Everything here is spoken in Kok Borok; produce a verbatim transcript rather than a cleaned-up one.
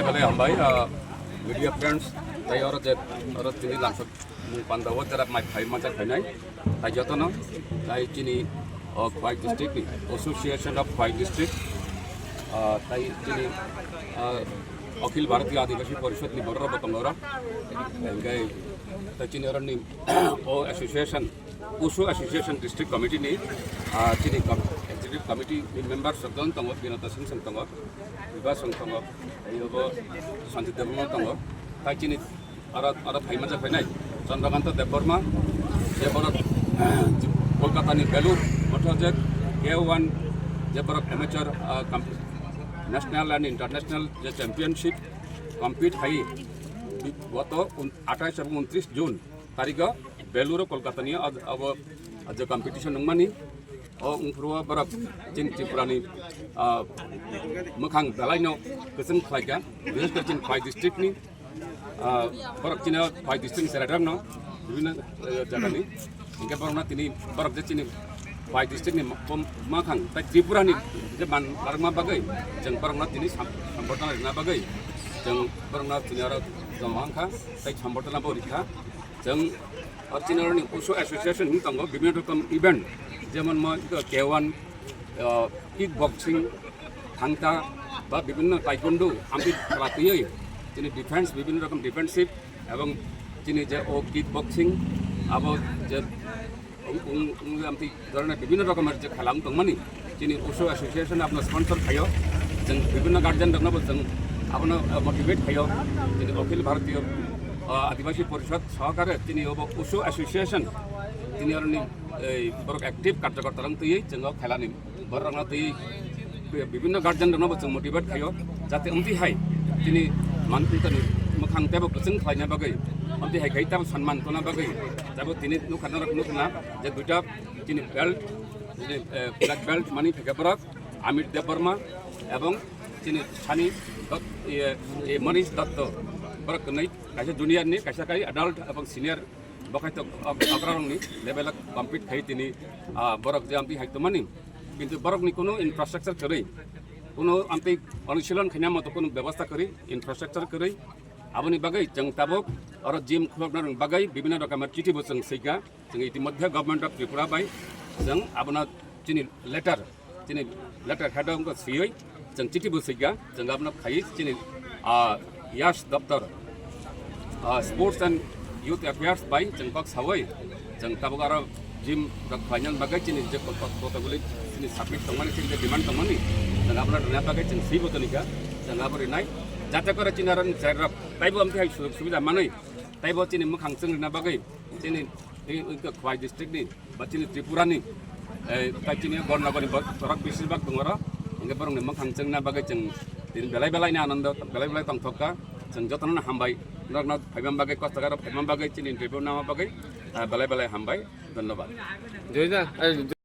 Belai hambai, ah, media friends, tai oro je, oro tini lamsok mung panda o jera mai phai manjak phainai, tai jotono, tai chini, oh, Khowai district ni, Association of Khowai District, ah, tai chini, ah, Akhil Bharatiya Adibasi Parishad ni borok rok bo tongo oro, hingke tai chini oro ni, o association, Ushu Association District Committee ni, ah, chini com-, Executive Committee ni members rok jon tongo, Binata Singh Song tongo, Biba Song tongo, tei obo Sanjit Debbarma tongo. Tai chini aro, aro phai manjak phainai Chandrakanta Debbarma, je borok, Kolkata ni Belur, ortho je K one, je borok amateur, ah, comp-, national and international je championship compete hai, goto un-, athais ebong untris June. Tarigo Beluru Kolkata ni o, abo je competition wngmani, o wngphuru o borok chini Tripura ni, ah, mwkhang belai no kwchwng khlaikha, bises khe chini Khowai district ni, ah, borok chini Khowai district ni cherairok no bibhinno, eh, jaga ni, hingke borok no tini borok je chini Khowai district ni mo-, mwkhang tai Tripura ni je man narwkma bagwi chwng borok no tini sam-, samborthona rwna bagwi chwng borok no tini oro joma wngkha tai samborthona bo rikha. Chwng, ah, chini oro ni Ushu Association hwn tongo, bibhinno rokom event, jemon mo, K one, ah, kick boxing, thangta, ba bibhinno taekwondo, amtwi khela twiwi, chini defense, bibhinno rokom defensive, ebong chini je o kick boxing, abo je ung, ung, ung, amtwi dhoroner bibhinno rokomer je khela wng tongmani, chini Ushu Association abono sponsor khaio, chwng bibhinno guardian rokno bo chwng abono, eh, motivate khaio, chini Akhil Bharatiya, eh, Adibasi Porishad sohokare chini obo Ushu Association, chini oroni, eh, borok active karjokorta rok twiwi chwng o khelani borok rokno twiwi bibhinno guardian rokno bo chwng motivate khaio, jate amtwi hai chini manthani mwkhang teibo kwchwng khlaina bagwi, amtwi hai khai teibo sanman tona bagwi, teibo tini nukha norok nukna je duita chini belt, chini, eh, black belt mani phaikha borok Amit Debbarma ebong chini Sani Dot-, iye, iye, Manish Dotto, borok kwnwi kaisa junior ni, kaisa kai adult ebong senior, bo khai tok ok-, okra rokni level o compete khai tini, ah, borok je amtwi hai tongmani, kintu borokni kuno infrastructure kwrwi, kuno amtwi onushilon khaina moto kuno bebosta kwrwi, infrastructure kwrwi, aboni bagwi chwng tabuk oro gym khulokna rwng bagwi bibhinno rokomer chithi bo chwng swikha. Chwng itimodhye Government of Tripura bai chwng abono chini letter, chini letter head o wngkha swiwi chwng chithi bo swikha, chwng abono khaiwi chini, ah, Yash Doptor, ah, Sports and Youth Affairs bai chwng kok sawi chwng tabuk aro gym rok khlaina bagwi chini je kok-, kok-, kotoguli chini submit tongmani, chini je demand tongmani, chwng abono rwna bagwi chwng swi bo tonikha, chwng abo rwnai, jate kore chini aro ni chwrai rok taibo amtwi hai sujog subida manwi, taibo chini mwkhang chwng rwna bagwi chini, i, i, Khowai district ni ba chini Tripura ni, eh, tai chini Gornogor ni bo-, borok besibak tongo oro, hingke borok ni mwkhang chwngna bagwi chwng tini belai belai ni anando, belai belai tongthok kha, chwng jotono no hambai Norokno phaima bagwi, kosto karo phaima bagwi, chini interview nama bagwi, ah, belai belai hambai, dhonnobad. Jai Jawai, eh,